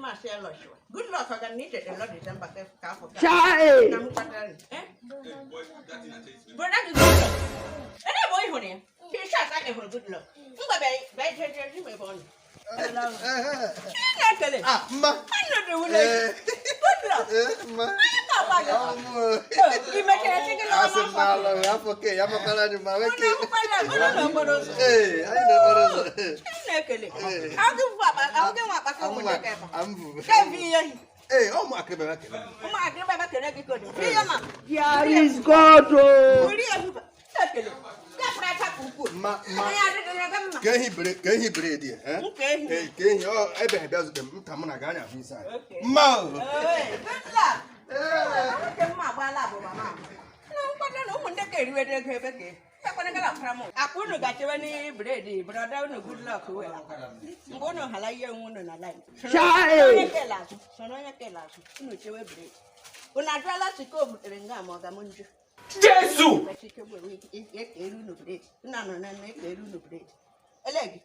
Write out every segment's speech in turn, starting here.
Christmas ya lọshwa. Good luck ọ ga na ije lọ December ka afọ ka. Chai! Na m kpatara eh? Brother gị good luck. Ede bụ ịhụrụ ya. T-shirt a hụrụ good luck. Ngwa bịa bịa je je je ebe ọ nọ. Chinekele. Ah, mma. Anọdụ wule. Good luck. Eh, mma. Onye ka agwa gị? I mechara sị gị lọọ Asị m n'afọ. na alọ afọ ke ya makwara anyị ma Unu nwoke. ahụkwala unu n'okporo ụzọ. Ee, anyị n'okporo ụzọ. Chinekele. Ahụ gị nwa akpaka ụmụ Amụma, nwoke ebe a. ambụ. Kevi ihe. Ee, ọ mụ akịrị bịara kele. Ụmụ akịrị baba kere gị kodo. Ihe ma. There is God oh. Ori ehuba. Chinekele. Gafere aka ka ukwuu. Mma, mma. Anyị adịghị gị mma. Ka ehi bere, ka ehi bere dị, eh? Nke ehi. Ee, ka ehi, ọ ebe ha bịa zute m, nta mụ na gị anya ahụ isi anyị. Okay. Mma o. Ee, good luck. Nwoke mma agbaala abụ mama. Na nkwado na ụmụ ndị ka eriwere ego ebe ka ekwana gara akwara m. Akpa unu ga-achebe n'ihe bredi, brọda unu good luck wela. Mgbe unu hala ihe onwe unu na line. Chai! Onye kele azụ, soro onye kele azụ, unu chewe bredi. Unu ajụọla sika o butere nga ma ọ ga m njụ. Jésù! Chike bụ ekere unu bredi. Unu anọ na nna ekere unu bredi. Ele gị,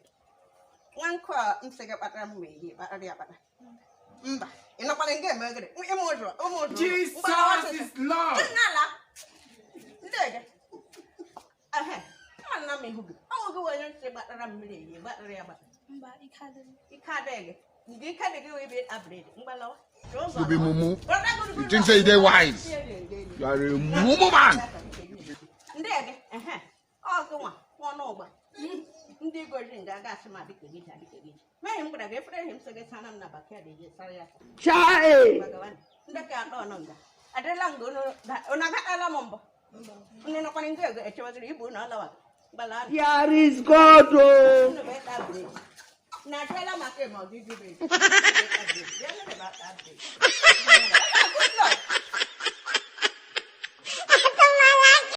nwa nkụ a nsị gị kpatara m ma ehihie kpatara ya akpata. Mba, ị nọkwara nga eme gịrị? Ịmụ ụzọ, ụmụ ụzọ. Jesus is Lord! Nnala. Ndị ege. Ehe, nna m ihu gị. Ọ gị onye nsị gbatara mmiri ehihie gbatara ya agbata. Mba, ike adịghị. Ike adịghị gị. Nke ike adịghị gị wee bie abred. Mgbalawa. You be mumu. You think say you dey wise? You are a mumu man. Ndị ege, ehe, ọ gị nwa nwa n'ụgba. Ndị gozi nga aga asị m adịka gị ji adịka gị ji. Meghị m gwara gị efere ehi m sị gị sara m na backyard eji sara ya. Chai! Ndị ka atọ nọ nga. Adịla nga unu unu agatala m mbụ. Unu nọkwara nga ego echewegịrị ibu unu ọlawa. Gbala There is God oh. unu bụ ịta bred. Na achọla maka ịma ọgụ iji bred. Bịa nụ ebe ata bred.